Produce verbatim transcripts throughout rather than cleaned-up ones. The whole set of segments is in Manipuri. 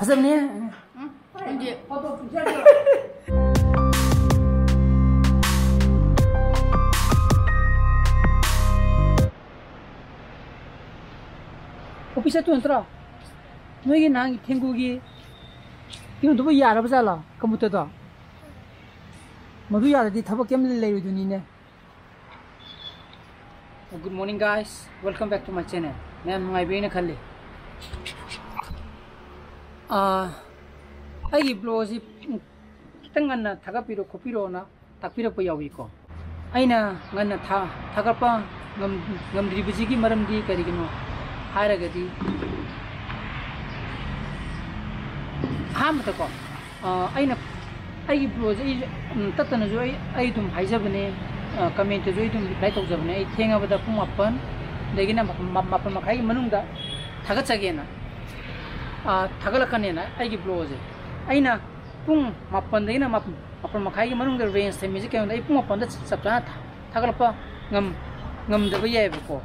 ꯐꯖꯕꯅꯦ꯫ ꯑꯣꯐꯤꯁ ꯆꯠꯇꯣꯏ ꯅꯠꯇ꯭ꯔꯣ? ꯅꯣꯏꯒꯤ ꯅꯍꯥꯟꯒꯤ ꯊꯦꯡꯒꯨꯒꯤ ꯀꯩꯅꯣꯗꯨꯕꯨ ꯌꯥꯔꯕ ꯖꯥꯠꯂꯣ, ꯀꯝꯄ꯭ꯌꯨꯇꯔꯗꯣ? ꯃꯗꯨ ꯌꯥꯔꯗꯤ ꯊꯕꯛ ꯀꯩꯝ ꯂꯩꯔꯣꯏꯗꯣꯏꯅꯤꯅꯦ꯫ Good morning, guys. Welcome back to my channel. ꯃꯌꯥꯝ ꯅꯨꯡꯉꯥꯏꯕꯤꯔꯦꯅ ꯈꯜꯂꯤ꯫ ꯑꯥ, ꯑꯩꯒꯤ ꯕ꯭ꯂꯣꯒꯁꯤ ꯈꯤꯇꯪ ꯉꯟꯅ ꯊꯥꯒꯠꯄꯤꯔꯣ ꯈꯣꯠꯄꯤꯔꯣꯅ ꯇꯥꯛꯄꯤꯔꯛꯄ ꯌꯥꯎꯏꯀꯣ꯫ ꯑꯩꯅ ꯉꯟꯅ ꯊꯥ-, ꯊꯥꯒꯠꯄ ꯉꯝ-, ꯉꯝꯗ꯭ꯔꯤꯕꯁꯤꯒꯤ ꯃꯔꯝꯗꯤ ꯀꯔꯤꯒꯤꯅꯣ ꯍꯥꯏꯔꯒꯗꯤ, ꯑꯍꯥꯟꯕꯗꯀꯣ, ꯑ, ꯑꯩꯅ ꯑꯩꯒꯤ ꯕ꯭ꯂꯣꯒꯁꯦ ꯑꯩ, ꯎꯝ, ꯇꯠꯇꯅꯁꯨ ꯑꯩ, ꯑꯩ ꯑꯗꯨꯝ ꯍꯥꯏꯖꯕꯅꯦ, ꯑ, ꯀꯃꯦꯟꯇꯁꯨ ꯑꯩ ꯑꯗꯨꯝ ꯔꯤꯄ꯭ꯂꯥꯏ ꯇꯧꯖꯕꯅꯦ꯫ ꯑꯩ ꯊꯦꯡꯉꯕꯗ ꯄꯨꯡ ꯃꯥꯄꯟꯗꯒꯤꯅ ꯃꯥꯄꯟ, ꯃꯥꯄꯟ ꯃꯈꯥꯏꯒꯤ ꯃꯅꯨꯡꯗ ꯊꯥꯒꯠꯆꯒꯦꯅ, ꯑ, ꯊꯥꯒꯠꯂꯛꯀꯅꯦꯅ ꯑꯩꯒꯤ ꯕ꯭ꯂꯣꯒꯁꯦ꯫ ꯑꯩꯅ ꯄꯨꯡ ꯃꯥꯄꯟꯗꯒꯤꯅ ꯃꯥꯄꯟ, ꯃꯥꯄꯟ ꯃꯈꯥꯏꯒꯤ ꯃꯅꯨꯡꯗ ꯔꯦꯟꯖ ꯊꯝꯃꯤꯁꯦ ꯀꯩꯅꯣꯗ ꯑꯩ ꯄꯨꯡ ꯃꯥꯄꯟꯗ ꯆꯞ ꯆꯥꯅ ꯊꯥ-, ꯊꯥꯒꯠꯂꯛꯄ ꯉꯝ-, ꯉꯝꯗꯕ ꯌꯥꯏꯑꯕꯀꯣ꯫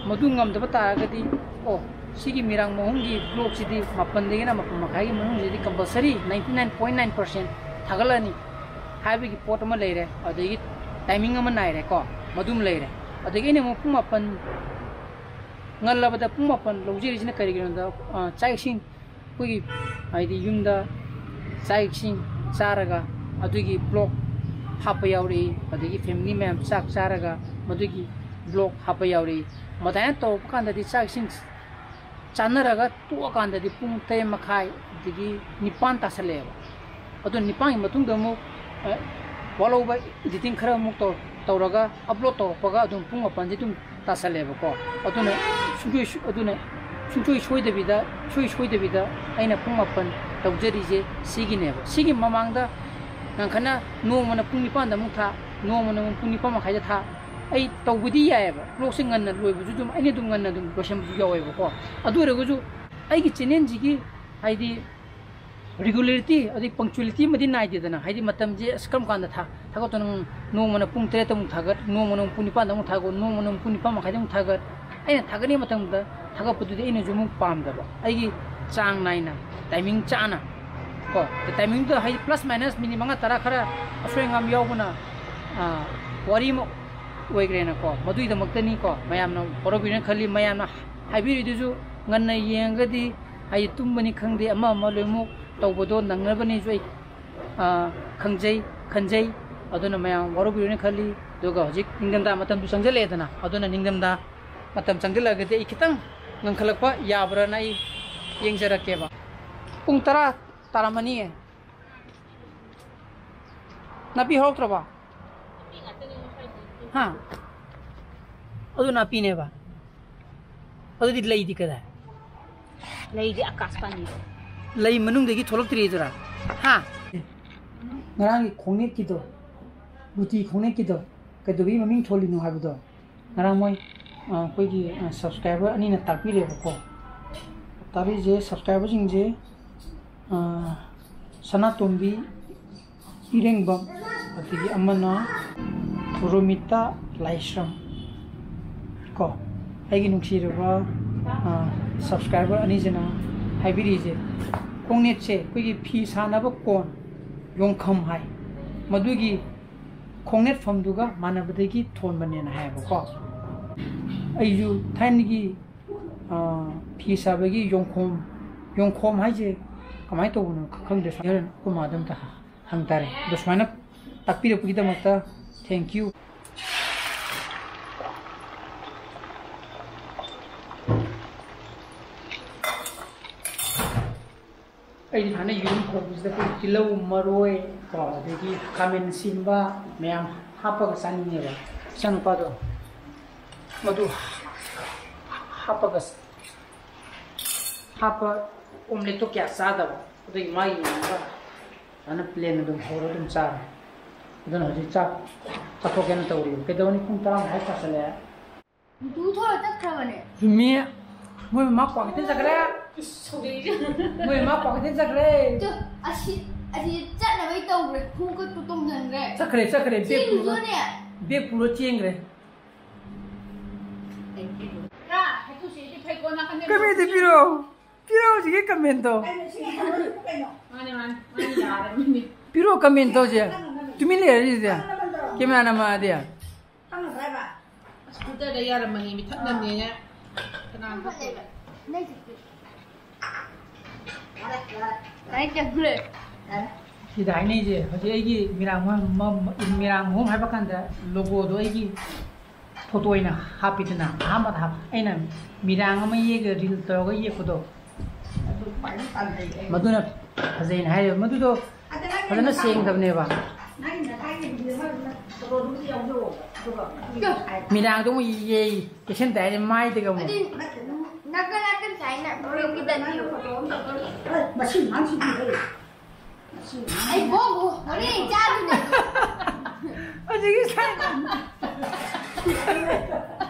ꯃꯗꯨ ꯉꯝꯗꯕ ꯇꯥꯔꯒꯗꯤ, ꯑꯣ, ꯁꯤꯒꯤ ꯃꯤꯔꯥꯡ ꯃꯍꯨꯝꯒꯤ ꯕ꯭ꯂꯣꯒꯁꯤꯗꯤ ꯃꯥꯄꯟꯗꯒꯤꯅ ꯃꯥꯄꯟ ꯃꯈꯥꯏꯒꯤ ꯃꯅꯨꯡꯁꯤꯗꯤ compulsory ninety nine point nine percent ꯊꯥꯒꯠꯂꯅꯤ ꯍꯥꯏꯕꯒꯤ ꯄꯣꯠ ꯑꯃ ꯂꯩꯔꯦ꯫ ꯑꯗꯒꯤ ꯇꯥꯏꯃꯤꯡ ꯑꯃ ꯅꯥꯏꯔꯦꯀꯣ, ꯃꯗꯨꯝ ꯂꯩꯔꯦ꯫ ꯑꯗꯒꯤ ꯑꯩꯅ ꯑꯃꯨꯛ ꯄꯨꯡ ꯃꯥꯄꯟ, ꯉꯜꯂꯕꯗ ꯄꯨꯡ ꯃꯥꯄꯟ ꯂꯧꯖꯔꯤꯁꯤꯅ ꯀꯔꯤꯒꯤꯅꯣꯗ, ꯑ, ꯆꯥꯛ ꯏꯁꯤꯡ ꯑꯩꯈꯣꯏꯒꯤ, ꯍꯥꯏꯗꯤ, ꯌꯨꯝꯗ ꯆꯥꯛ ꯏꯁꯤꯡ ꯆꯥꯔꯒ ꯑꯗꯨꯒꯤ ꯕ꯭ꯂꯣꯒ ꯍꯥꯞꯄ ꯌꯥꯎꯔꯛꯏ, ꯑꯗꯒꯤ ꯐꯦꯃꯤꯂꯤ ꯃꯌꯥꯝ ꯆꯥꯛ ꯆꯥꯔꯒ ꯃꯗꯨꯒꯤ ꯕ꯭ꯂꯣꯒ ꯍꯥꯞꯄ ꯌꯥꯎꯔꯛꯏ꯫ ꯃꯗꯨꯃꯥꯏꯅ ꯇꯧꯔꯛꯄ ꯀꯥꯟꯗꯗꯤ ꯆꯥꯛ ꯏꯁꯤꯡ ꯆꯥꯅꯔꯒ ꯇꯣꯛꯑꯀꯥꯟꯗꯗꯤ ꯄꯨꯡ ꯇꯔꯦꯠ ꯃꯈꯥꯏ ꯑꯗꯒꯤ ꯅꯤꯄꯥꯟ ꯇꯥꯁꯜꯂꯛꯑꯦꯕ꯫ ꯑꯗꯣ ꯅꯤꯄꯥꯟꯒꯤ ꯃꯇꯨꯡꯗ ꯑꯃꯨꯛ, ꯑ, ꯋꯥꯠꯍꯧꯕ ꯏꯗꯤꯇꯤꯡ ꯈꯔ ꯑꯃꯨꯛ ꯇꯧ-, ꯇꯧꯔꯒ ꯑꯞꯂꯣꯗ ꯇꯧꯔꯛꯄꯒ ꯑꯗꯨꯝ ꯄꯨꯡ ꯃꯥꯄꯟꯗꯤ ꯑꯗꯨꯝ ꯇꯥꯁꯜꯂꯦꯕꯀꯣ꯫ ꯑꯗꯨꯅ ꯁꯨꯡꯁꯣꯏ ꯁꯣꯏ-, ꯑꯗꯨꯅ ꯁꯨꯡꯁꯣꯏ ꯁꯣꯏꯗꯕꯤꯗ, ꯁꯣꯏ ꯁꯣꯏꯗꯕꯤꯗ ꯑꯩꯅ ꯄꯨꯡ ꯃꯥꯄꯟ ꯇꯧꯖꯔꯤꯁꯦ ꯁꯤꯒꯤꯅꯦꯕ꯫ ꯁꯤꯒꯤ ꯃꯃꯥꯡꯗ ꯉꯟꯈꯠꯅ ꯅꯣꯡꯃꯅ ꯄꯨꯡ ꯅꯤꯄꯥꯟꯗ ꯑꯃꯨꯛ ꯊꯥ, ꯅꯣꯡꯃꯅ ꯑꯃꯨꯛ ꯄꯨꯡ ꯅꯤꯄꯥꯟ ꯃꯈꯥꯏꯗ ꯊꯥ, ꯑꯩ ꯇꯧꯕꯗꯤ ꯌꯥꯏꯑꯕ꯫ ꯕ꯭ꯂꯣꯒꯁꯦ ꯉꯟꯅ ꯂꯣꯏꯕꯁꯨ ꯑꯗꯨꯝ, ꯑꯩꯅ ꯑꯗꯨꯝ ꯉꯟꯅ ꯑꯗꯨꯝ ꯂꯣꯏꯁꯟꯕꯁꯨ ꯌꯥꯎꯋꯦꯕꯀꯣ꯫ ꯑꯗꯨ ꯑꯣꯏꯔꯒꯁꯨ ꯑꯩꯒꯤ ꯆꯦꯅꯦꯜꯁꯤꯒꯤ, ꯍꯥꯏꯗꯤ, ꯔꯤꯒꯨꯂꯔꯤꯇꯤ, ꯑꯗꯩ ꯄꯪꯆꯨꯋꯦꯂꯤꯇꯤ ꯑꯃꯗꯤ ꯅꯥꯏꯗꯦꯗꯅ꯫ ꯍꯥꯏꯗꯤ, ꯃꯇꯝꯁꯦ ꯑꯁ ꯀꯔꯝ ꯀꯥꯟꯗ ꯊꯥ-, ꯊꯥꯒꯠꯇꯣꯏꯅꯣ? ꯅꯣꯡꯃꯅ ꯄꯨꯡ ꯇꯔꯦꯠꯇ ꯑꯃꯨꯛ ꯊꯥꯒꯠ, ꯅꯣꯡꯃꯅ ꯑꯃꯨꯛ ꯄꯨꯡ ꯅꯤꯄꯥꯟꯗ ꯑꯃꯨꯛ ꯊꯥꯒꯠ, ꯅꯣꯡꯃꯅ ꯑꯃꯨꯛ ꯄꯨꯡ ꯅꯤꯄꯥꯟ ꯃꯈꯥꯏꯗ ꯑꯃꯨꯛ ꯊꯥꯒꯠ꯫ ꯑꯩꯅ ꯊꯥꯒꯠꯅꯤꯡꯕ ꯃꯇꯝꯗ ꯊꯥꯒꯠꯄꯗꯨꯗꯤ ꯑꯩꯅꯁꯨ ꯑꯃꯨꯛ ꯄꯥꯝꯗꯕ꯫ ꯑꯩꯒꯤ ꯆꯥꯡ ꯅꯥꯏꯅ, ꯇꯥꯏꯃꯤꯡ ꯆꯥꯅ ꯀꯣ, ꯇꯥꯏꯃꯤꯡꯗꯨꯗ ꯍꯥꯏꯗꯤ plus minus minute ꯃꯉꯥ ꯇꯔꯥ ꯈꯔ ꯑꯁꯣꯏ ꯑꯉꯥꯝ ꯌꯥꯎꯕꯅ, ꯑꯥ, ꯋꯥꯔꯤ ꯑꯃ ꯑꯣꯏꯈ꯭ꯔꯦꯅꯀꯣ꯫ ꯃꯗꯨꯒꯤꯗꯃꯛꯇꯅꯤꯀꯣ ꯃꯌꯥꯝꯅ ꯋꯥꯔꯧꯕꯤꯔꯣꯏꯅ ꯈꯜꯂꯤ꯫ ꯃꯌꯥꯝꯅ ꯍꯥꯏꯕꯤꯔꯤꯗꯨꯁꯨ ꯉꯟꯅ ꯌꯦꯡꯉꯒꯗꯤ ꯍꯥꯏꯗꯤ ꯇꯨꯝꯕꯅꯤ ꯈꯪꯗꯦ, ꯑꯃ ꯑꯃ ꯂꯣꯏꯅꯃꯛ ꯇꯧꯕꯗꯣ ꯅꯪꯅꯕꯅꯤꯁꯨ ꯑꯩ, ꯑꯥ, ꯈꯪꯖꯩ, ꯈꯟꯖꯩ꯫ ꯑꯗꯨꯅ ꯃꯌꯥꯝ ꯋꯥꯔꯧꯕꯤꯔꯣꯏꯅ ꯈꯜꯂꯤ꯫ ꯑꯗꯨꯒ ꯍꯧꯖꯤꯛ ꯅꯤꯡꯊꯝꯊꯥ ꯃꯇꯝꯁꯨ ꯆꯪꯁꯤꯜꯂꯛꯑꯦꯗꯅ, ꯑꯗꯨꯅ ꯅꯤꯡꯊꯝꯊꯥ ꯃꯇꯝ ꯆꯪꯁꯤꯜꯂꯛꯑꯒꯗꯤ ꯑꯩ ꯈꯤꯇꯪ ꯉꯟꯈꯠꯂꯛꯄ ꯌꯥꯕ꯭ꯔꯥꯅ ꯑꯩ ꯌꯦꯡꯖꯔꯛꯀꯦꯕ꯫ ꯄꯨꯡ ꯇꯔꯥ ꯇꯥꯔꯝꯃꯅꯤꯌꯦ꯫ ꯅꯥꯄꯤ ꯍꯧꯔꯛꯇ꯭ꯔꯕꯣ? ꯍꯥ? ꯑꯗꯨ ꯅꯥꯄꯤꯅꯦꯕ꯫ ꯑꯗꯨꯗꯤ ꯂꯩꯗꯤ ꯀꯗꯥꯏ? ꯂꯩꯗꯤ ꯑꯀꯥꯁꯕꯥꯅꯤ꯫ ꯂꯩ ꯃꯅꯨꯡꯗꯒꯤ ꯊꯣꯛꯂꯛꯇ꯭ꯔꯤꯗꯨꯔꯥ? ꯍꯥ? ꯉꯔꯥꯡꯒꯤ ꯈꯣꯡꯅꯦꯠꯀꯤꯗꯣ, ꯒꯨꯇꯤ ꯈꯣꯡꯅꯦꯠꯀꯤꯗꯣ, ꯀꯩꯗꯧꯕꯒꯤ ꯃꯃꯤꯡ ꯊꯣꯜꯂꯤꯅꯣ ꯍꯥꯏꯕꯗꯣ ꯉꯔꯥꯡ ꯃꯣꯏ, ꯑ, ꯑꯩꯈꯣꯏꯒꯤ, ꯑ, subscriber ꯑꯅꯤꯅ ꯇꯥꯛꯄꯤꯔꯦꯕꯀꯣ꯫ ꯇꯥꯛꯄꯤꯔꯤꯁꯦ subscriberꯁꯤꯡꯁꯦ, ꯑ, ꯁꯅꯥꯇꯣꯝꯕꯤ ꯏꯔꯦꯡꯕꯝ, ꯑꯗꯒꯤ ꯑꯃꯅ ꯔꯣꯃꯤꯇꯥ ꯂꯥꯏꯁ꯭ꯔꯝ꯫ ꯀꯣ, ꯑꯩꯒꯤ ꯅꯨꯡꯁꯤꯔꯕ, ꯑ, subscriber ꯑꯅꯤꯁꯤꯅ ꯍꯥꯏꯕꯤꯔꯤꯁꯦ, ꯈꯣꯡꯅꯦꯠꯁꯦ ꯑꯩꯈꯣꯏꯒꯤ ꯐꯤ ꯁꯥꯅꯕ ꯀꯣꯟ, ꯌꯣꯡꯈꯝ ꯍꯥꯏ, ꯃꯗꯨꯒꯤ ꯈꯣꯡꯅꯦꯠꯐꯝꯗꯨꯒ ꯃꯥꯟꯅꯕꯗꯒꯤ ꯊꯣꯟꯕꯅꯦꯅ ꯍꯥꯏꯌꯦꯕꯀꯣ꯫ ꯑꯩꯁꯨ ꯊꯥꯏꯅꯒꯤ, ꯑ, ꯐꯤ ꯁꯥꯕꯒꯤ ꯌꯣꯡꯈꯣꯝ, ꯌꯣꯡꯈꯣꯝ ꯍꯥꯏꯁꯦ ꯀꯃꯥꯏꯅ ꯇꯧꯕꯅꯣ ꯈꯪꯗꯦ꯫ ꯍꯣꯔꯦꯟ ꯑꯩꯈꯣꯏ ꯃꯥꯗ ꯑꯝꯇ ꯍꯪ ꯇꯥꯔꯦ꯫ ꯑꯗꯣ ꯁꯨꯃꯥꯏꯅ ꯇꯥꯛꯄꯤꯔꯛꯄꯒꯤꯗꯃꯛꯇ thank you꯫ ꯑꯩꯗꯤ ꯍꯥꯟꯅ ꯌꯦꯔꯨꯝ ꯍꯧꯕꯁꯤꯗ ꯑꯩꯈꯣꯏ ꯇꯤꯜꯍꯧ, ꯃꯔꯣꯏ ꯀꯣ, ꯑꯗꯒꯤ ꯈꯥꯃꯦꯟ ꯑꯁꯤꯟꯕ ꯃꯌꯥꯝ ꯍꯥꯞꯄꯒ ꯆꯥꯅꯤꯡꯉꯦꯕ꯫ ꯏꯆꯥꯅꯨꯄꯥꯗꯣ ꯃꯗꯨ ꯍꯥꯞꯄꯒ, ꯍꯥꯞꯄ omelette ꯇꯣ ꯀꯌꯥ ꯆꯥꯗꯕ, ꯑꯗꯨꯒꯤ ꯃꯥꯒꯤ ꯌꯦꯡꯉꯒ ꯐꯖꯅ plain ꯑꯗꯨꯝ ꯍꯧꯔ ꯑꯗꯨꯝ ꯆꯥꯔꯦ꯫ ꯑꯗꯨꯅ ꯍꯧꯖꯤꯛ ꯆꯥꯛ ꯆꯥꯊꯣꯛꯀꯦꯅ ꯇꯧꯔꯤ꯫ ꯀꯩꯗꯧꯅꯤ, ꯄꯨꯡ ꯇꯔꯥ ꯃꯈꯥꯏ ꯇꯥꯁꯜꯂꯛꯑꯦ꯫ ꯇꯨ ꯊꯣꯛꯑ ꯆꯠꯈ꯭ꯔꯕꯅꯦ꯫ ꯆꯨꯝꯃꯤ꯫ ꯃꯣꯏ ꯃꯃꯥ ꯀ꯭ꯋꯥ ꯀꯩꯊꯦꯜ ꯆꯠꯈ꯭ꯔꯦ꯫ ꯏꯁ, ꯁꯧꯒ꯭ꯔꯤꯁꯦ꯫ ꯃꯣꯏ ꯃꯃꯥ ꯀ꯭ꯋꯥ ꯀꯩꯊꯦꯜ ꯆꯠꯈ꯭ꯔꯦ꯫ ꯇꯨ, ꯑꯁꯤ, ꯑꯁꯤ ꯆꯠꯅꯕꯩ ꯇꯧꯈ꯭ꯔꯦ꯫ ꯈꯣꯡꯎꯞꯀ ꯇꯣꯡꯁꯤꯟꯈ꯭ꯔꯦ꯫ ꯆꯠꯈ꯭ꯔꯦ, ꯆꯠꯈ꯭ꯔꯦ꯫ ꯕꯦꯒ ꯄꯨꯔ, ꯆꯦꯡꯁꯨꯅꯦ꯫ ꯕꯦꯒ ꯄꯨꯔ ꯆꯦꯟꯈ꯭ꯔꯦ꯫ ꯀꯃꯤꯗꯤ ꯄꯤꯔꯣ꯫ ꯄꯤꯔꯣ ꯍꯧꯖꯤꯛꯀꯤ ꯀꯃꯦꯟꯇꯣ꯫ ꯀꯩꯅꯣ ꯁꯤ ꯀꯩꯅꯣ? ꯃꯥꯅꯦ, ꯃꯥꯅꯦ, ꯃꯥꯅꯦ, ꯌꯥꯔꯕꯅꯤꯅꯦ꯫ ꯄꯤꯔꯣ ꯀꯃꯦꯟꯇꯣꯁꯦ꯫ ꯇꯨꯃꯤꯟ ꯂꯩꯔꯁꯤꯁꯦ꯫ ꯀꯦꯃꯦꯔꯥꯅ ꯃꯥꯗꯤ꯫ ꯈꯪꯉꯗ꯭ꯔꯥ ꯍꯥꯏꯕ? ꯁ꯭ꯀꯨꯇꯔꯗ ꯌꯥꯔꯝꯃꯅꯤ, ꯃꯤꯊꯛꯅꯕꯅꯦꯅ꯫ ꯀꯅꯥꯅ ꯊꯛꯇꯣꯏꯕ? ꯌꯥꯔꯦ, ꯌꯥꯔꯦ꯫ ꯂꯥꯏꯔꯤꯛ ꯇꯝ ꯂꯣꯏꯔꯦ꯫ ꯌꯥꯔꯦ꯫ ꯁꯤꯗ ꯍꯥꯏꯅꯩꯁꯦ ꯍꯧꯖꯤꯛ ꯑꯩꯒꯤ ꯃꯤꯔꯥꯡ ꯃ-, ꯃ-, ꯃꯤꯔꯥꯡ ꯃꯍꯨꯝ ꯍꯥꯏꯕ ꯀꯥꯟꯗ ꯂꯣꯒꯣꯗꯣ ꯑꯩꯒꯤ ꯐꯣꯇꯣ ꯑꯣꯏꯅ ꯍꯥꯞꯄꯤꯗꯅ, ꯑꯍꯥꯟꯕꯗ ꯍꯥꯞ-, ꯑꯩꯅ ꯃꯤꯔꯥꯡ ꯑꯃ ꯌꯦꯛꯑꯒ ꯔꯤꯜ ꯇꯧꯔꯒ ꯌꯦꯛꯄꯗꯣ, ꯑꯗꯨ ꯈ꯭ꯋꯥꯏꯗꯒꯤ ꯄꯥꯝꯖꯩ ꯑꯩ꯫ ꯃꯗꯨꯅ ꯐꯖꯩꯅ ꯍꯥꯏꯔꯦꯕ꯫ ꯃꯗꯨꯗꯣ ꯑꯗ ꯅꯪꯒꯤ ꯐꯖꯅ ꯅꯁꯥ-, ꯁꯦꯡꯗꯕꯅꯦꯕ꯫ ꯅꯪꯒꯤ ꯅꯁꯥꯒꯤ ꯚꯤꯗꯤꯑꯣ ꯑꯃ ꯐꯣꯇꯣꯗꯨꯕꯨꯗꯤ ꯌꯥꯎꯖꯧꯑꯣꯕ, ꯑꯗꯨꯒ ꯃꯤꯔꯥꯡꯗꯣ ꯑꯃꯨꯛ ꯌꯦ-, ꯌꯦꯛꯁꯤꯟ ꯇꯥꯔꯗꯤ ꯃꯥꯏꯗꯒ ꯑꯃꯨꯛ꯫ ꯑꯗꯨꯗꯤ ꯅꯥꯀꯟ ꯅꯥꯀꯟ ꯁꯥꯏꯅ ꯐꯣꯇꯣ ꯈꯤꯇꯪ ꯅꯪꯒꯤ ꯐꯣꯇꯣ ꯑꯃ ꯇꯧꯊꯣꯛꯑꯣ꯫ ꯑꯦ, ꯃꯁꯤ ꯑꯉꯥꯡꯁꯤꯗꯤ, ꯑꯦ꯫ ꯑꯩ ꯕꯣꯕꯨ ꯍꯣꯔꯦꯟ ꯆꯥꯗꯣꯏꯅꯦ꯫ ꯍꯧꯖꯤꯛꯀꯤ ꯁꯥꯏ-,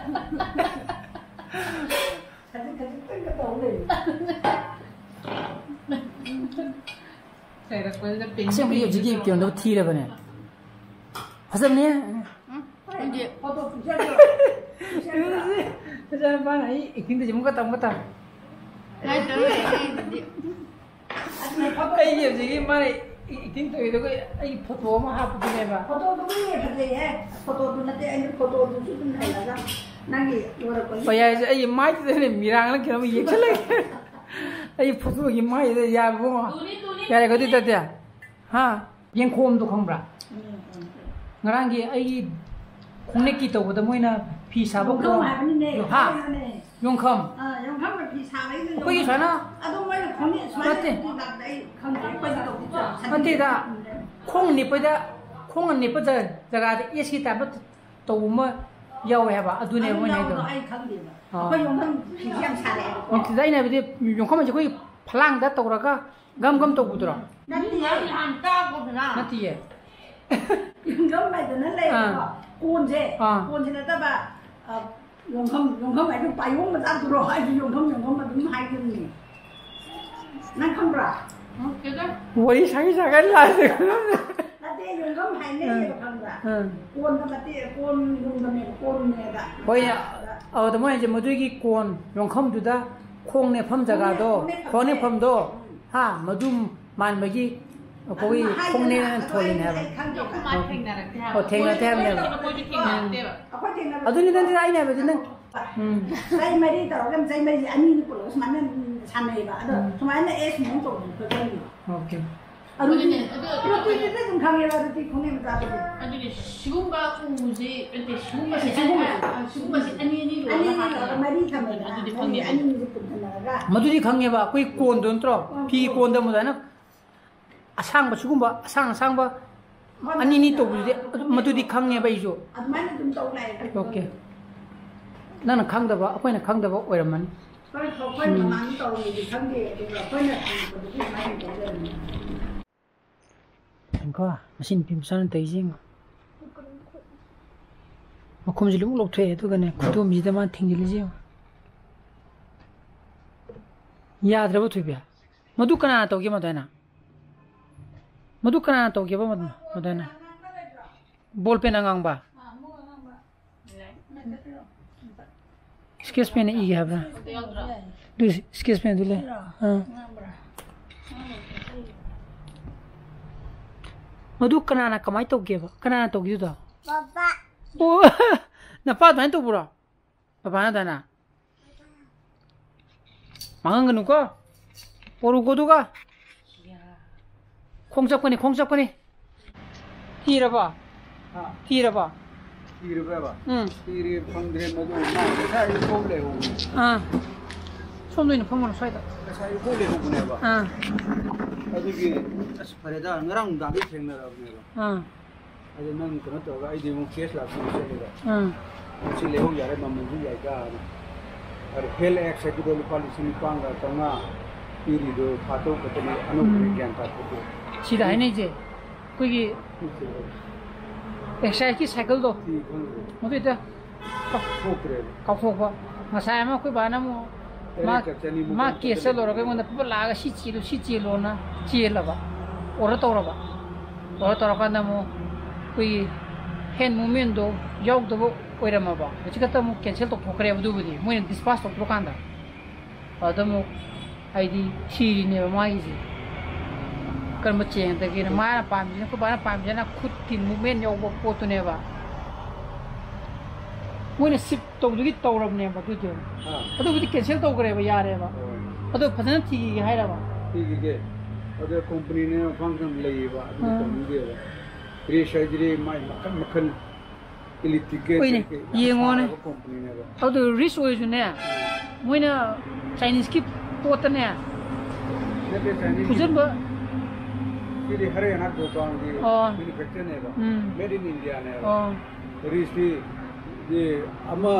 ꯈꯖꯤꯛ ꯈꯖꯤꯛꯇꯪꯒ ꯇꯧ ꯂꯩ꯫ ꯆꯩꯔꯛꯄꯁꯤꯗ ꯄꯦꯟ ꯑꯁꯦꯡꯕꯒꯤ ꯍꯧꯖꯤꯛꯀꯤ ꯀꯩꯅꯣꯗꯣ ꯊꯤꯔꯕꯅꯦ꯫ ꯐꯖꯕꯅꯦ꯫ ꯎꯝ, ꯈꯪꯗꯦ꯫ ꯐꯣꯇꯣ ꯄꯤꯛꯆꯔꯗꯣ꯫ ꯐꯖꯕ ꯃꯥꯅ ꯑꯩ ꯑꯦꯛꯇꯤꯡꯗ ꯑꯃꯨꯛꯀ ꯇꯝꯒ ꯇꯝ꯫ ꯉꯥꯏ ꯇꯧꯔꯦ ꯑꯩꯗꯤ꯫ ꯑꯩꯒꯤ ꯍꯧꯖꯤꯛꯀꯤ ꯃꯥꯅ ꯏ-, ꯏꯇꯤꯡ ꯇꯧꯔꯤꯗꯨꯒ ꯑꯩ ꯐꯣꯇꯣ ꯑꯃ ꯍꯥꯞꯄꯗꯨꯅꯦꯕ꯫ ꯐꯣꯇꯣꯗꯨꯕꯨ ꯌꯦꯡ ꯐꯖꯩꯍꯦ꯫ ꯐꯣꯇꯣꯗꯨ ꯅꯠꯇꯦ, ꯑꯩꯅ ꯐꯣꯇꯣꯗꯨꯁꯨ ꯑꯗꯨꯝ ꯍꯜꯂꯒ ꯅꯪꯒꯤ ꯂꯣꯏꯔꯛꯄꯒꯤ꯫ ꯍꯣꯏ, ꯌꯥꯏꯁꯦ, ꯑꯩꯒꯤ ꯃꯥꯏꯁꯤꯗꯅꯦ ꯃꯤꯔꯥꯡꯅ ꯀꯩꯅꯣꯝ ꯌꯦꯛꯁꯜꯂꯒꯦ꯫ ꯑꯩ ꯐꯣꯇꯣꯒꯤ ꯃꯥꯏꯁꯤꯗ ꯌꯥꯔꯕꯣ? ꯇꯨꯅꯤ, ꯇꯨꯅꯤ, ꯌꯥꯔꯦꯀꯣ, ꯑꯗꯨ ꯇꯨꯅꯤ꯫ ꯇꯠꯇꯦ? ꯍꯥ? ꯌꯦꯡꯈꯣꯝꯗꯣ ꯈꯪꯕ꯭ꯔꯥ? ꯎꯝ, ꯎꯝ꯫ ꯉꯔꯥꯡꯒꯤ ꯑꯩꯒꯤ ꯈꯣꯡꯅꯦꯛꯀꯤ ꯇꯧꯕꯗ ꯃꯣꯏꯅ ꯐꯤ ꯁꯥꯕ ꯌꯣꯡꯈꯝ ꯀꯣꯟ-, ꯍꯥꯏꯕꯅꯤꯅꯦ, ꯍꯥ? ꯍꯥꯏꯕꯅꯤꯅꯦ꯫ ꯌꯣꯡꯈꯝ꯫ ꯑꯥ, ꯌꯣꯡꯈꯝꯅ ꯐꯤ ꯁꯥꯕꯩꯗ ꯑꯩꯈꯣꯏꯒꯤ ꯌꯣꯡꯈꯝ꯫ ꯁꯨꯃꯥꯏꯅ ꯑꯗꯣ ꯃꯣꯏꯅ ꯈꯣꯡꯅꯦꯛ ꯁꯨꯃꯥꯏꯅ ꯅꯠꯇꯦ꯫ ꯐꯤ ꯂꯥꯛꯄꯗ ꯑꯩ ꯈꯪꯗꯦ, ꯑꯩꯈꯣꯏꯗꯤ ꯇꯧꯕꯤꯗ꯭ꯔꯦ꯫ ꯅꯠꯇꯦꯗ꯫ ꯈꯣꯡ ꯅꯦꯠꯄꯗ, ꯈꯣꯡꯅ ꯅꯦꯠꯄ ꯖ-, ꯖꯒꯥꯗ ꯑꯦꯁꯀꯤ ꯇꯥꯏꯞꯇ ꯇꯧꯕ ꯑꯃ ꯌꯥꯎꯋꯦ ꯍꯥꯏꯕ, ꯑꯗꯨꯅꯦꯕ ꯑꯗꯨ ꯃꯣꯏꯅ ꯍꯥꯏꯗꯣ꯫ ꯌꯥꯎꯕꯗꯣ ꯑꯩ ꯈꯪꯗꯦꯕ꯫ ꯑꯥ꯫ ꯑꯩꯈꯣꯏ ꯌꯣꯡꯈꯝ ꯐꯤꯁꯦ ꯌꯥꯝ ꯁꯥꯔꯛꯑꯦꯕꯀꯣ꯫ ꯅꯠꯇꯦꯗ, ꯑꯩꯅ ꯍꯥꯏꯕꯗꯤ ꯌꯣꯡꯈꯝ ꯍꯥꯏꯁꯦ ꯑꯩꯈꯣꯏꯒꯤ ꯐꯂꯥꯡꯗ ꯇꯧꯔꯒ ꯒꯝ ꯒꯝ ꯇꯧꯕꯗꯨꯔꯣ? ꯅꯠꯇꯤꯌꯦ꯫ ꯅꯠꯇꯤꯌꯦ꯫ ꯌꯣꯡꯈꯝ ꯍꯥꯏꯗꯅ ꯂꯩꯌꯦꯕꯀꯣ꯫ ꯑꯥ꯫ ꯀꯣꯟꯁꯦ, ꯑꯥ꯫ ꯀꯣꯟꯁꯦ ꯅꯠꯇꯕ, ꯑ, ꯌꯣꯡꯈꯝ, ꯌꯣꯡꯈꯝ ꯍꯥꯏꯗꯣ ꯄꯥꯏꯌꯣꯡ ꯃꯆꯥꯗꯨꯔꯣ? ꯑꯩꯁꯨ ꯌꯣꯡꯈꯝ, ꯌꯣꯡꯈꯝ ꯑꯗꯨꯝ ꯍꯥꯏꯈꯤꯕꯅꯦ꯫ ꯅꯪ ꯈꯪꯕ꯭ꯔꯥ? ꯈꯪꯗꯦꯗ꯫ ꯋꯥꯔꯤ ꯁꯥꯒꯩ ꯁꯥꯒꯩ ꯂꯥꯛꯑꯦ꯫ ꯅꯠꯇꯦ, ꯌꯣꯡꯈꯝ ꯍꯥꯏꯅꯩꯌꯦꯕ, ꯑꯥ꯫ ꯈꯪꯕ꯭ꯔꯥ? ꯑꯥ꯫ ꯀꯣꯟꯗ ꯃꯇꯦꯛ, ꯀꯣꯟꯒꯨꯝꯕꯅꯦꯕ, ꯀꯣꯟꯅꯦꯕ꯫ ꯍꯣꯏꯅꯦ꯫ ꯑꯗ ꯑꯗꯨꯗ ꯃꯣꯏ ꯍꯥꯏꯁꯦ ꯃꯗꯨꯒꯤ ꯀꯣꯟ ꯌꯣꯡꯈꯝꯗꯨꯗ ꯈꯣꯡ ꯅꯦꯠꯐꯝ ꯖꯒꯥꯗꯣ, ꯈꯣꯡ ꯅꯦꯠꯐꯝꯗꯣ, ꯍꯥ, ꯃꯗꯨ ꯃꯥꯟꯕꯒꯤ ꯑꯩꯈꯣꯏꯒꯤ ꯈꯣꯡꯅꯦꯅ ꯊꯣꯜꯂꯤꯅꯦ ꯍꯥꯏꯕ꯫ ꯑꯣ, ꯊꯦꯡꯅꯗꯦ ꯍꯥꯏꯕꯅꯦꯕ꯫ ꯑꯗꯨꯅꯤ, ꯅꯪ, ꯑꯩꯅ ꯍꯥꯏꯕꯗꯤ ꯅꯪ, ꯎꯝ꯫ ꯆꯍꯤ ꯃꯔꯤ ꯇꯧꯔꯒ ꯆꯍꯤ ꯃꯔꯤꯁꯦ ꯑꯅꯤꯅꯤ ꯄꯨꯜꯂꯒ ꯁꯨꯃꯥꯏꯅ ꯁꯥꯟꯅꯩꯌꯦꯕ꯫ ꯑꯗꯣ ꯎꯝ꯫ ꯁꯨꯃꯥꯏꯅ ꯑꯦ ꯁꯨꯃꯥꯏꯅ ꯇꯧꯕꯗꯣ ꯑꯩꯈꯣꯏ ꯈꯪꯗꯦꯕ꯫ ꯑꯣꯀꯦ꯫ ꯑꯗꯨꯗꯤ ꯑꯗꯨꯅꯦ, ꯑꯗꯨ ꯄ꯭ꯔꯣꯇꯤꯟꯗꯨꯗꯤ ꯑꯗꯨꯝ ꯈꯪꯉꯦꯕ, ꯑꯗꯨꯗꯤ ꯈꯣꯡꯅꯦ ꯃꯆꯥꯗꯨꯗꯤ꯫ ꯑꯗꯨꯗꯤ ꯁꯤꯒꯨꯝꯕ ꯎꯁꯦ, ꯅꯠꯇꯦ, ꯁꯤꯒꯨꯝꯕꯁꯦ ꯁꯤꯒꯨꯝꯕꯁꯦ꯫ ꯑꯅꯤ, ꯑ, ꯁꯤꯒꯨꯝꯕꯁꯦ ꯑꯅꯤ ꯑꯅꯤ ꯂꯣꯏꯔꯒ ꯑꯅꯤ ꯑꯅꯤ ꯂꯣꯏꯔꯒ ꯃꯔꯤ ꯊꯝꯃꯦꯗꯅ꯫ ꯑꯗꯨꯗꯤ ꯃꯔꯤ ꯈꯪꯉꯦ꯫ ꯑꯅꯤꯁꯦ ꯄꯨꯟꯁꯤꯟꯅꯔꯒ꯫ ꯃꯗꯨꯗꯤ ꯈꯪꯉꯦꯕ, ꯑꯩꯈꯣꯏ ꯀꯣꯟꯗꯣ ꯅꯠꯇ꯭ꯔꯣ? ꯎꯝ, ꯐꯤ ꯀꯣꯟ꯫ ꯀꯣꯟꯗ ꯑꯃꯨꯛ ꯑꯗꯨꯃꯥꯏꯅ ꯑꯁꯥꯡꯕ, ꯁꯤꯒꯨꯝꯕ ꯑꯁꯥꯡ ꯑꯁꯥꯡꯕ ꯍꯣꯏ, ꯑꯅꯤꯅꯤ ꯍꯣꯏ, ꯇꯧꯕꯗꯨꯗꯤ, ꯍꯣꯏ꯫ ꯑꯗꯨ, ꯃꯗꯨꯗꯤ ꯈꯪꯉꯦꯕ ꯑꯩꯁꯨ꯫ ꯑꯗꯨꯃꯥꯏꯅ ꯑꯗꯨꯝ ꯇꯧ ꯂꯥꯛꯑꯦ꯫ ꯑꯣꯀꯦ꯫ ꯅꯪꯅ ꯈꯪꯗꯕ, ꯑꯩꯈꯣꯏꯅ ꯈꯪꯗꯕ ꯑꯣꯏꯔꯝꯃꯅꯤ꯫ ꯍꯣꯏ, ꯑꯩꯈꯣꯏ ꯎꯝ꯫ ꯃꯃꯥꯡꯗ ꯇꯧꯔꯝꯃꯤꯗꯤ ꯈꯪꯗꯦ, ꯑꯗꯨꯒ ꯑꯩꯈꯣꯏꯅ ꯈꯪꯉꯛꯄꯗꯗꯤ ꯑꯗꯨꯃꯥꯏꯅ ꯇꯧ ꯂꯩꯔꯝꯃꯦ꯫ ꯌꯦꯡꯉꯨꯀꯣ, ꯃꯁꯤ ꯅꯨꯄꯤ ꯃꯆꯥꯅ ꯇꯧꯔꯤꯁꯤ ꯌꯦꯡꯉꯣ꯫ ꯃꯈꯣꯝꯁꯤ ꯂꯣꯏ ꯂꯧꯊꯣꯛꯑꯦ, ꯑꯗꯨꯒꯅꯦ, ꯈꯨꯗꯣꯝꯁꯤꯗ ꯃꯥ ꯊꯤꯡꯖꯤꯜꯂꯤꯁꯤ ꯌꯦꯡꯉꯣ꯫ ꯌꯥꯗ꯭ꯔꯕ, ꯊꯣꯏꯕꯤ? ꯃꯗꯨ ꯀꯅꯥꯅ ꯇꯧꯒꯦ, ꯃꯗꯨ ꯍꯥꯏꯅ? ꯃꯗꯨ ꯀꯅꯥꯅ ꯇꯧꯒꯦꯕ, ꯃꯗꯨ, ꯃꯗꯨ ꯍꯥꯏꯅ? ꯕꯣꯜ ꯄꯦꯟ ꯑꯉꯥꯡꯕ? ꯏꯁꯀꯦꯁ ꯄꯦꯟꯅ ꯏꯒꯦ ꯍꯥꯏꯕ꯭ꯔꯥ? ꯑꯗꯨ ꯏꯁꯀꯦꯁ ꯄꯦꯟꯗꯨ ꯂꯩ꯫ ꯑꯥ꯫ ꯃꯗꯨ ꯀꯅꯥꯅ ꯀꯃꯥꯏꯅ ꯇꯧꯒꯦꯕ? ꯀꯅꯥꯅ ꯇꯧꯒꯦꯗꯨꯗꯣ? ꯕꯕꯥ꯫ ꯑꯣ, ꯅꯄꯥ ꯑꯗꯨꯃꯥꯏꯅ ꯇꯧꯕ꯭ꯔꯣ? ꯕꯕꯥꯅ ꯑꯗꯨꯃꯥꯏꯅ? ꯃꯥꯡꯍꯟꯒꯅꯨꯀꯣ꯫ ꯄꯣꯔꯨꯀꯣ ꯑꯗꯨꯒ꯫ ꯈꯣꯡ ꯆꯞꯀꯅꯤ, ꯈꯣꯡ ꯆꯞꯀꯅꯤ꯫ ꯊꯤꯔꯕꯣ? ꯍꯥ? ꯊꯤꯔꯕꯣ? ꯊꯤꯔꯕ꯭ꯔꯕ? ꯎꯝ꯫ ꯊꯤꯔꯦ, ꯐꯪꯗ꯭ꯔꯦ, ꯃꯗꯨ ꯃꯥ ꯉꯁꯥꯏ ꯑꯌꯨꯛ ꯐꯥꯎ ꯂꯩꯍꯧꯕꯅꯦ꯫ ꯑꯥ꯫ ꯁꯣꯝꯗ ꯑꯣꯏꯅ ꯐꯝꯒꯅꯨ, ꯁ꯭ꯋꯥꯏꯗ꯫ ꯉꯁꯥꯏ ꯑꯌꯨꯛ ꯐꯥꯎ ꯂꯩꯍꯧꯕꯅꯦꯕ꯫ ꯑꯥ꯫ ꯑꯗꯨꯒꯤ, ꯑꯁ, ꯐꯔꯦꯗ, ꯉꯔꯥꯡ ꯅꯨꯡꯗꯥꯡꯗꯤ ꯊꯦꯡꯅꯔꯕꯅꯦꯕ꯫ ꯑꯥ꯫ ꯑꯗꯨ ꯅꯪ ꯀꯩꯅꯣ ꯇꯧꯔꯒ ꯑꯩꯗꯤ ꯑꯃꯨꯛ ꯀꯦꯁ ꯂꯥꯛꯄ ꯆꯠꯂꯦꯕ꯫ ꯑꯥ꯫ ꯁꯤ ꯂꯩꯍꯧ ꯌꯥꯔꯦ, ꯃꯃꯜꯁꯨ ꯌꯥꯏꯗ꯫ ꯑꯗ ꯍꯦꯜꯊ ꯑꯦꯛꯁ ꯍꯥꯏꯗꯨꯗ ꯂꯨꯄꯥ ꯂꯤꯁꯤꯡ ꯅꯤꯄꯥꯟꯒ ꯆꯥꯝꯃꯉꯥ ꯄꯤꯔꯤꯗꯣ ꯊꯥ ꯇꯔꯨꯛ ꯈꯛꯇꯅꯤ, ꯑꯅꯧꯕꯗꯤ ꯎꯝ꯫ ꯒ꯭ꯌꯥꯟ ꯇꯥꯗꯦ꯫ ꯁꯤꯗ ꯍꯥꯏꯅꯩꯁꯦ ꯑꯩꯈꯣꯏꯒꯤ ꯁꯤ ꯑꯦꯛꯁꯔꯁꯥꯏꯁꯀꯤ ꯁꯥꯏꯀꯜꯗꯣ꯫ ꯁꯤ ꯈꯪꯗ꯭ꯔꯦ꯫ ꯃꯗꯨꯏꯗ ꯀꯥꯎ-, ꯊꯣꯛꯇ꯭ꯔꯦꯕ꯫ ꯀꯥꯎꯊꯣꯛꯄ꯫ ꯉꯁꯥꯏ ꯑꯃ ꯑꯩꯈꯣꯏ ꯕꯥꯅ ꯑꯃꯨꯛ ꯃꯥ, ꯇꯔꯦꯠꯀ ꯆꯅꯤꯃꯨꯛ ꯃꯥ ꯀꯣꯟ ꯀꯦꯁ ꯆꯠꯂꯨꯔꯒ ꯆꯠꯂꯦ꯫ ꯑꯩꯉꯣꯟꯗ ꯄꯨꯄ ꯂꯥꯛꯑꯒ "ꯁꯤ ꯆꯦꯜꯂꯨ, ꯁꯤ ꯆꯦꯜꯂꯣꯅ" ꯆꯦꯜꯂꯕ꯫ ꯑꯣꯔꯗꯔ ꯇꯧꯔꯕ꯫ ꯑꯣꯔꯗꯔ ꯇꯧꯔꯀꯥꯟꯗ ꯑꯃꯨꯛ ꯑꯩꯈꯣꯏꯒꯤ ꯍꯦꯟ ꯃꯨꯞꯃꯦꯟꯗꯣ ꯌꯥꯎꯗꯕ ꯑꯣꯏꯔꯝꯃꯕ꯫ ꯍꯧꯖꯤꯛ ꯈꯛꯇ ꯑꯃꯨꯛ ꯀꯦꯟꯁꯦꯜ ꯇꯧꯊꯣꯛꯈ꯭ꯔꯦꯕ꯫ ꯑꯗꯨꯕꯨꯗꯤ ꯃꯣꯏꯅ ꯗꯤꯁꯄꯥꯁ ꯇꯧꯊꯣꯛꯀꯥꯟꯗ꯫ ꯑꯗꯨꯃꯨꯛ ꯍꯥꯏꯗꯤ ꯊꯤꯔꯤꯅꯦꯕ ꯃꯥꯒꯤꯁꯦ꯫ ꯀꯔꯝꯕ ꯆꯦꯡꯗꯒꯤꯅ ꯃꯥꯅ ꯄꯥꯝꯃꯤꯁꯤꯅ, ꯑꯩꯈꯣꯏ ꯕꯥꯅ ꯄꯥꯝꯃꯤꯁꯤꯅ ꯈꯨꯠꯀꯤ ꯃꯨꯞꯃꯦꯟ ꯌꯥꯎꯕ ꯄꯣꯠꯇꯨꯅꯦꯕ꯫ ꯃꯣꯏꯅ ꯁꯤꯞ ꯇꯧꯗꯨꯒꯤ ꯇꯧꯔꯕꯅꯦꯕ ꯑꯗꯨꯗꯣ꯫ ꯑꯥ꯫ ꯑꯗꯨꯕꯨꯗꯤ ꯀꯦꯟꯁꯦꯜ ꯇꯧꯈ꯭ꯔꯦꯕ, ꯌꯥꯔꯦꯕ꯫ ꯍꯣꯏ꯫ ꯑꯗꯣ ꯐꯖꯅ ꯊꯤꯈꯤꯒꯦ ꯍꯥꯏꯔꯕ? ꯊꯤꯈꯤꯒꯦ꯫ ꯑꯗ ꯀꯣꯝꯄꯅꯤꯅꯦ ꯃꯐꯝ ꯈꯔ ꯂꯩꯌꯦꯕ, ꯑꯗꯨ ꯑꯥ꯫ ꯇꯧꯅꯤꯡꯗꯦꯕ꯫ ꯄ꯭ꯔꯦꯁ ꯍꯥꯏꯁꯤꯗꯤ ꯃꯥꯏ ꯃꯈꯜ ꯃꯈꯜ ꯏꯂꯦꯛꯇ꯭ꯔꯤꯛꯀꯤ ꯍꯣꯏꯅꯦ, ꯀꯩꯀꯩ ꯌꯥꯝ ꯌꯦꯡꯉꯣꯅꯦ꯫ ꯁꯥꯔꯕ ꯀꯣꯝꯄꯅꯤꯅꯦꯕ꯫ ꯑꯗꯨ ꯔꯤꯁ ꯑꯣꯏꯔꯁꯨꯅꯦ, ꯃꯣꯏꯅ ꯆꯥꯏꯅꯤꯁꯀꯤ ꯄꯣꯠꯇꯅꯦ ꯅꯠꯇꯦ, ꯆꯥꯏꯅꯤꯁꯀꯤ ꯐꯨꯖꯟꯕ꯫ ꯁꯤꯗꯤ ꯍꯔꯤꯌꯥꯅꯥ ꯒꯣꯗꯥꯎꯟꯒꯤ ꯑꯣ꯫ ꯃꯦꯅꯨꯐꯦꯛꯆꯔꯅꯦꯕ꯫ ꯎꯝ꯫ Made in Indiaꯅꯦꯕ꯫ ꯑꯣ꯫ ꯔꯤꯁꯇꯤ ꯗꯤ ꯑꯃ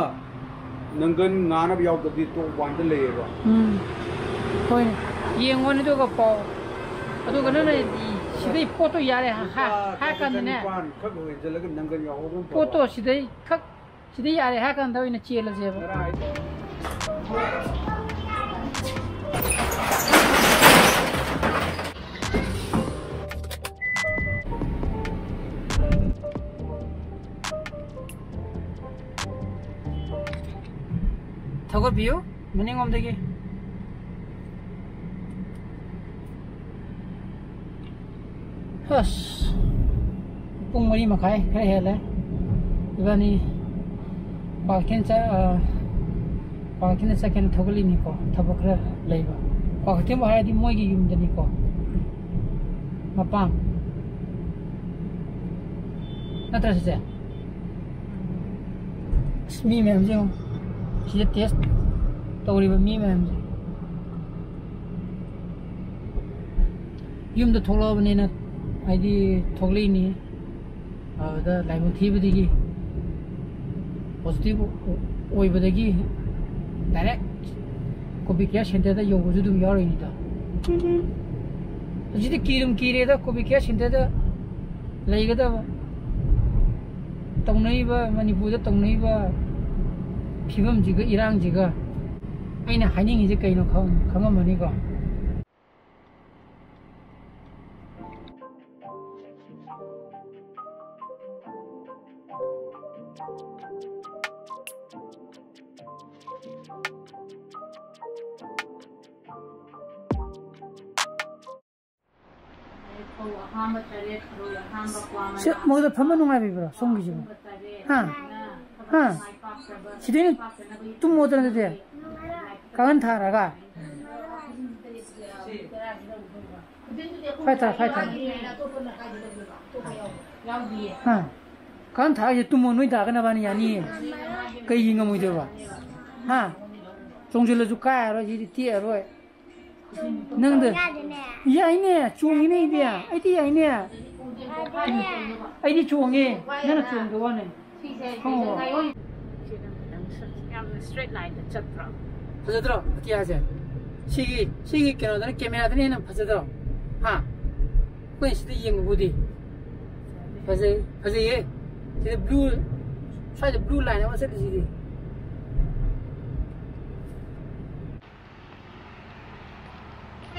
ꯅꯪꯒꯟ ꯉꯥꯅꯕ ꯌꯥꯎꯗꯕꯤ ꯇꯣꯞ ꯋꯥꯟꯗ ꯂꯩꯌꯦꯕ꯫ ꯎꯝ꯫ ꯍꯣꯏꯅꯦ꯫ ꯌꯦꯡꯉꯣꯅꯦ ꯑꯗꯨꯒ ꯄꯥꯎ꯫ ꯑꯗꯨꯒ ꯅꯪꯅ ꯁꯤꯗꯩ ꯄꯣꯠꯇꯣ ꯌꯥꯔꯦ ꯍꯥ-, ꯍꯥ-, ꯂꯨꯄꯥ ꯍꯥꯏꯔ ꯀꯥꯟꯗꯅꯦ꯫ ꯆꯥꯇ꯭ꯔꯦꯠ ꯆꯅꯤꯄꯥꯟ ꯈꯛ ꯍꯦꯟꯖꯜꯂꯒ ꯅꯪꯒꯟ ꯌꯥꯎꯍꯧꯕꯅ ꯐꯕ꯫ ꯄꯣꯠꯇꯣ ꯁꯤꯗꯩ ꯈꯛ, ꯁꯤꯗꯩ ꯌꯥꯔꯦ ꯍꯥꯏꯔ ꯀꯥꯟꯗ ꯑꯣꯏꯅ ꯆꯦꯜꯂꯁꯦꯕ꯫ ꯀꯔꯥꯏ? ꯊꯧꯒꯠꯄꯤꯌꯨ ꯃꯅꯤꯡꯂꯣꯝꯗꯒꯤ꯫ ꯑꯁ, ꯄꯨꯡ ꯃꯔꯤ ꯃꯈꯥꯏ ꯈꯔ ꯍꯦꯜꯂꯦ꯫ ꯏꯕꯥꯅꯤ ꯀ꯭ꯋꯥꯀꯩꯊꯦꯜ ꯆꯠ-, ꯑ, ꯀ꯭ꯋꯥꯀꯩꯊꯦꯜꯗ ꯆꯠꯀꯦꯅ ꯊꯧꯒꯠꯂꯤꯅꯤꯀꯣ, ꯊꯕꯛ ꯈꯔ ꯂꯩꯕ꯫ ꯀ꯭ꯋꯥꯀꯩꯊꯦꯜꯕꯨ ꯍꯥꯏꯔꯗꯤ ꯃꯣꯏꯒꯤ ꯌꯨꯝꯗꯅꯤꯀꯣ, ꯃꯄꯥꯝ꯫ ꯅꯠꯇ꯭ꯔ ꯆꯤꯆꯦ? ꯑꯁ, ꯃꯤ ꯃꯌꯥꯝꯁꯦ ꯌꯦꯡꯉꯣ꯫ ꯁꯤꯗ ꯇꯦꯁ ꯇꯧꯔꯤꯕ ꯃꯤ ꯃꯌꯥꯝꯁꯦ꯫ ꯌꯨꯝꯗ ꯊꯣꯛꯂꯛꯑꯕꯅꯤꯅ, ꯍꯥꯏꯗꯤ ꯊꯣꯛꯂꯛꯏꯅꯤ꯫ ꯑꯗꯨꯗ ꯂꯥꯏꯕꯛ ꯊꯤꯕꯗꯒꯤ, ꯄꯣꯖꯤꯇꯤꯚ ꯑꯣꯏꯕꯗꯒꯤ ꯗꯥꯏꯔꯦꯛ ꯀꯣꯚꯤꯗ ꯀꯤꯌꯔ ꯁꯦꯟꯇꯔꯗ ꯌꯧꯕꯁꯨ ꯑꯗꯨꯝ ꯌꯥꯎꯔꯤꯅꯤꯗꯣ꯫ ꯍꯧꯖꯤꯛꯇꯤ ꯀꯤꯗꯨꯝ ꯀꯤꯔꯦꯗ, ꯀꯣꯚꯤꯗ ꯀꯤꯌꯔ ꯁꯦꯟꯇꯔꯗ ꯂꯩꯒꯗꯕ꯫ ꯇꯧꯅꯔꯤꯕ, ꯃꯅꯤꯄꯨꯔꯗ ꯇꯧꯅꯔꯤꯕ ꯐꯤꯕꯝꯁꯤꯒ ꯏꯔꯥꯡꯁꯤꯒ ꯑꯩꯅ ꯍꯥꯏꯅꯤꯡꯉꯤꯁꯦ ꯀꯩꯅꯣ ꯈꯪ-, ꯈꯪꯉꯝꯃꯅꯤꯀꯣ꯫ ꯑꯍꯥꯟꯕ ꯇꯔꯦꯠ, ꯑꯍꯥꯟꯕ ꯀ꯭ꯋꯥ ꯁꯤ ꯃꯣꯏꯗ ꯐꯝꯕ ꯅꯨꯡꯉꯥꯏꯕꯤꯕ꯭ꯔꯣ, ꯁꯣꯝꯒꯤꯁꯤꯕꯨ? ꯍꯥ? ꯍꯥ? ꯁꯤꯗꯩꯅ ꯇꯨꯝꯃꯣꯗꯅ ꯑꯗꯨꯗꯤ꯫ ꯀꯥꯡꯈꯟ ꯊꯥꯔꯒ꯫ ꯐꯥꯏ ꯊꯥ, ꯐꯥꯏ ꯊꯥ꯫ ꯍꯥ? ꯀꯥꯡꯈꯟ ꯊꯥꯔꯒ ꯇꯨꯝꯃꯣ, ꯅꯣꯏ ꯗꯥꯒ ꯅꯕꯥꯅꯤ ꯌꯥꯅꯤꯌꯦ꯫ ꯀꯩꯒꯤ ꯉꯝꯃꯣꯏꯗꯣꯏꯕ? ꯍꯥ? ꯆꯣꯡꯁꯤꯜꯂꯁꯨ ꯀꯥꯏꯔꯔꯣꯏ, ꯁꯤꯗꯤ ꯇꯦꯛꯑꯔꯣꯏ꯫ ꯅꯪꯗ ꯌꯥꯏꯅꯦ, ꯆꯣꯡꯉꯤꯅꯦ ꯑꯩꯗꯤ꯫ ꯑꯩꯗꯤ ꯌꯥꯏꯅꯦ꯫ ꯑꯩꯗꯤ ꯆꯣꯡꯉꯦ, ꯅꯪꯅ ꯆꯣꯡꯗ ꯋꯥꯅꯦ꯫ ꯁꯤꯁꯦ ꯑꯣ꯫ ꯌꯥꯝꯅ straight line ꯗ ꯆꯠꯇ꯭ꯔꯣ? ꯐꯖꯗ꯭ꯔꯣ ꯑꯇꯤꯌꯥꯁꯦ? ꯁꯤꯒꯤ, ꯁꯤꯒꯤ ꯀꯩꯅꯣꯗꯅ, camera ꯗꯅ ꯍꯦꯟꯅ ꯐꯖꯗ꯭ꯔꯣ? ꯍꯥ? ꯑꯩꯈꯣꯏꯅ ꯁꯤꯗ ꯌꯦꯡꯕꯕꯨꯗꯤ ꯐꯖꯩ, ꯐꯖꯩꯌꯦ꯫ ꯁꯤꯗ blue, ꯁ꯭ꯋꯥꯏꯗ blue line ꯑꯃ ꯆꯠꯂꯤꯁꯤꯗꯤ꯫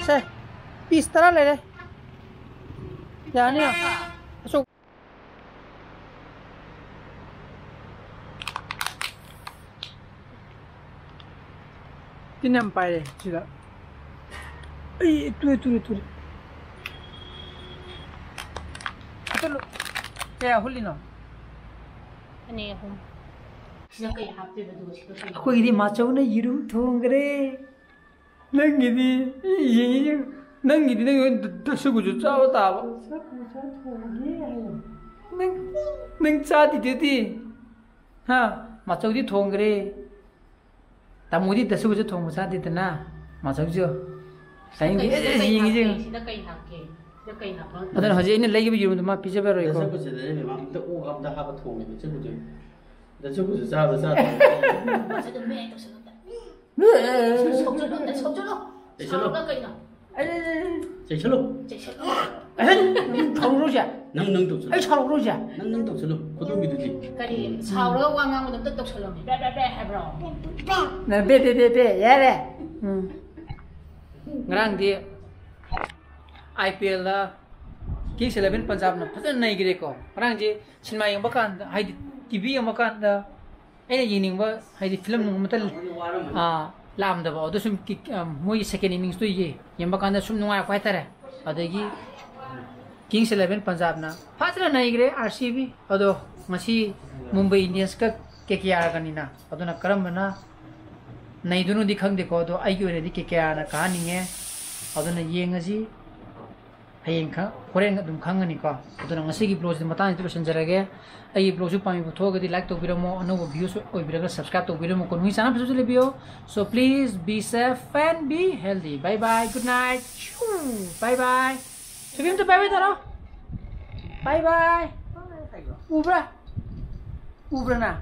ꯁꯦ, piece ꯇꯔꯥ ꯂꯩꯔꯦ꯫ ꯌꯥꯅꯤ꯫ ꯑꯁꯣꯛ-, ꯇꯤꯟ ꯌꯥꯝ ꯄꯥꯏꯔꯦ ꯁꯤꯗ꯫ ꯑꯩ ꯇꯨꯔꯦ, ꯇꯨꯔꯦ, ꯇꯨꯔꯦ꯫ ꯆꯠꯂꯨ꯫ ꯀꯌꯥ ꯍꯨꯜꯂꯤꯅꯣ? ꯑꯅꯤ, ꯑꯍꯨꯝ꯫ ꯁꯤꯗ ꯀꯩ ꯍꯥꯞꯇꯣꯏꯕ ꯑꯗꯨꯒ ꯁꯤꯗ ꯀꯩ? ꯑꯩꯈꯣꯏꯒꯤꯗꯤ ꯃꯥꯆꯧꯅ ꯌꯦꯔꯨꯝ ꯊꯣꯡꯈ꯭ꯔꯦ꯫ ꯅꯪꯒꯤꯗꯤ ꯌꯦꯡꯉꯤ, ꯅꯪꯒꯤꯗꯤ ꯅꯪꯒꯤ ꯗ-, ꯗꯁꯨꯒꯨꯁꯨ ꯆꯥꯕ ꯇꯥꯕ꯫ ꯅꯪ, ꯅꯪ ꯆꯥꯗꯤꯗꯨꯗꯤ? ꯍꯥ? ꯃꯥꯆꯧꯗꯤ ꯊꯣꯡꯈ꯭ꯔꯦ꯫ ꯇꯥꯃꯣꯗꯤ ꯗꯁꯨꯒꯨꯁꯨ ꯊꯣꯡꯕ ꯆꯥꯗꯦꯗꯅ꯫ ꯃꯥꯆꯧꯁꯨ꯫ ꯇꯥꯏꯅꯤꯡꯗꯦ꯫ ꯁꯤꯗ ꯀꯩ ꯌꯦꯡꯉꯤ, ꯍꯥꯞꯀꯦ? ꯌꯦꯡꯉꯤ꯫ ꯁꯤꯗ ꯀꯩ ꯍꯥꯞꯀꯦ? ꯑꯗꯨꯅ ꯍꯧꯖꯤꯛ ꯑꯩꯅ ꯂꯩꯈꯤꯕ ꯌꯦꯔꯨꯝꯗꯣ ꯃꯥ ꯄꯤꯖꯕ ꯌꯥꯔꯣꯏꯀꯣ? ꯗꯁꯨꯒꯨꯁꯦ ꯂꯩꯔꯝꯃꯦ, ꯃꯥ ꯑꯝꯇ ꯑꯣꯛ ꯑꯝꯇ ꯍꯥꯞꯄ ꯊꯣꯡꯉꯦ ꯗꯁꯨꯒꯨꯁꯦ꯫ ꯗꯁꯨꯒꯨꯁꯨ ꯆꯥꯕ ꯆꯥꯗꯦ꯫ ꯃꯁꯤꯗ ꯃꯌꯥꯏ ꯇꯧꯁꯜꯂꯣ꯫ ꯁꯣꯛꯆꯜꯂꯣ, ꯑꯝꯇ ꯁꯣꯛꯆꯜꯂꯣ꯫ ꯆꯩꯁꯜꯂꯣ꯫ ꯁꯥꯎꯔꯒ ꯀꯩꯅꯣ? ꯑꯩ, ꯑꯩ, ꯑꯩ, ꯑꯩ꯫ ꯆꯩꯁꯜꯂꯣ꯫ ꯆꯩꯁꯜꯂꯣ꯫ ꯑꯩ, ꯁꯥꯎꯔꯛꯎꯔꯣ ꯁꯦ? ꯅꯪ, ꯅꯪ ꯇꯧꯁꯜꯂꯣ꯫ ꯑꯩ ꯁꯥꯎꯔꯛꯎꯔꯣ ꯁꯦ? ꯅꯪ, ꯅꯪ ꯇꯧꯁꯜꯂꯣ꯫ ꯈꯨꯗꯣꯝꯕꯤꯗꯨꯗꯤ꯫ ꯀꯔꯤ? ꯁꯥꯎꯔꯒ ꯋꯥ ꯉꯥꯡꯕꯗꯣ ꯑꯝꯇ ꯇꯧꯁꯜꯂꯣꯅꯦ꯫ ꯕꯦ, ꯕꯦ, ꯕꯦ ꯍꯥꯏꯕ꯭ꯔꯣ? ꯅꯪ ꯕꯦ, ꯕꯦ, ꯕꯦ, ꯕꯦ, ꯌꯥꯔꯦ꯫ ꯎꯝ꯫ ꯉꯔꯥꯡꯗꯤ IPL ꯗ Kings Eleven Punjab ꯅ ꯐꯖꯅ ꯅꯩꯈ꯭ꯔꯦꯀꯣ꯫ ꯉꯔꯥꯡꯁꯦ ꯁꯤꯅꯦꯃꯥ ꯌꯦꯡꯕ ꯀꯥꯟꯗ, ꯍꯥꯏꯗꯤ TV ꯌꯦꯡꯕ ꯀꯥꯟꯗ ꯑꯩꯅ ꯌꯦꯡꯅꯤꯡꯕ, ꯍꯥꯏꯗꯤ film ꯅꯨꯡ ꯑꯃꯠꯇ, ꯑꯥ, ꯂꯥꯛꯑꯝꯗꯕ꯫ ꯑꯗꯨ ꯁꯨꯝ ꯀꯤ-, ꯑꯥ, ꯃꯣꯏꯒꯤ second innings ꯇꯨ ꯌꯦ-, ꯌꯦꯡꯕ ꯀꯥꯟꯗ ꯁꯨꯝ ꯅꯨꯡꯉꯥꯏꯔꯛꯄ ꯍꯥꯏꯇꯥꯔꯦ꯫ ꯑꯗꯒꯤ Kings Eleven Punjabꯅ ꯐꯖꯅ ꯅꯩꯈ꯭ꯔꯦ, R C B꯫ ꯑꯗꯣ ꯉꯁꯤ Mumbai Indiansꯀ K K Rꯒꯅꯤꯅ, ꯑꯗꯨꯅ ꯀꯔꯝꯕꯅ ꯅꯩꯗꯣꯏꯅꯣꯗꯤ ꯈꯪꯗꯦꯀꯣ꯫ ꯑꯗꯣ ꯑꯩꯒꯤ ꯑꯣꯏꯅꯗꯤ K K Rꯅ ꯀꯥꯍꯟꯅꯤꯡꯉꯦ꯫ ꯑꯗꯨꯅ ꯌꯦꯡꯉꯁꯤ, ꯍꯌꯦꯡ ꯈ- ꯍꯣꯔꯦꯟ ꯑꯗꯨꯝ ꯈꯪꯒꯅꯤꯀꯣ꯫ ꯑꯗꯨꯅ ꯉꯁꯤꯒꯤ vlogꯁꯤꯗꯤ ꯃꯇꯥꯡꯁꯤꯗ ꯂꯣꯏꯁꯤꯟꯖꯔꯒꯦ꯫ ꯑꯩꯒꯤ vlogꯁꯨ ꯄꯥꯝꯕꯤꯕ ꯊꯣꯛꯑꯒꯗꯤ like ꯇꯧꯕꯤꯔꯝꯃꯣ, ꯑꯅꯧꯕ viewꯁꯨ ꯑꯣꯏꯕꯤꯔꯒ subscribe ꯇꯧꯕꯤꯔꯝꯃꯣ꯫ ꯀꯣ ꯅꯨꯃꯤꯠ ꯆꯥꯅ ꯐꯖꯅ ꯂꯩꯕꯤꯌꯣ꯫ So please be safe and be healthy. Bye bye, good night. Bye bye. ꯊꯣꯏꯕꯤ ꯑꯝꯇ bye bye ꯇꯧꯔꯣ꯫ Bye bye. ꯎꯕ꯭ꯔꯥ? ꯎꯕ꯭ꯔꯥ ꯅꯪ?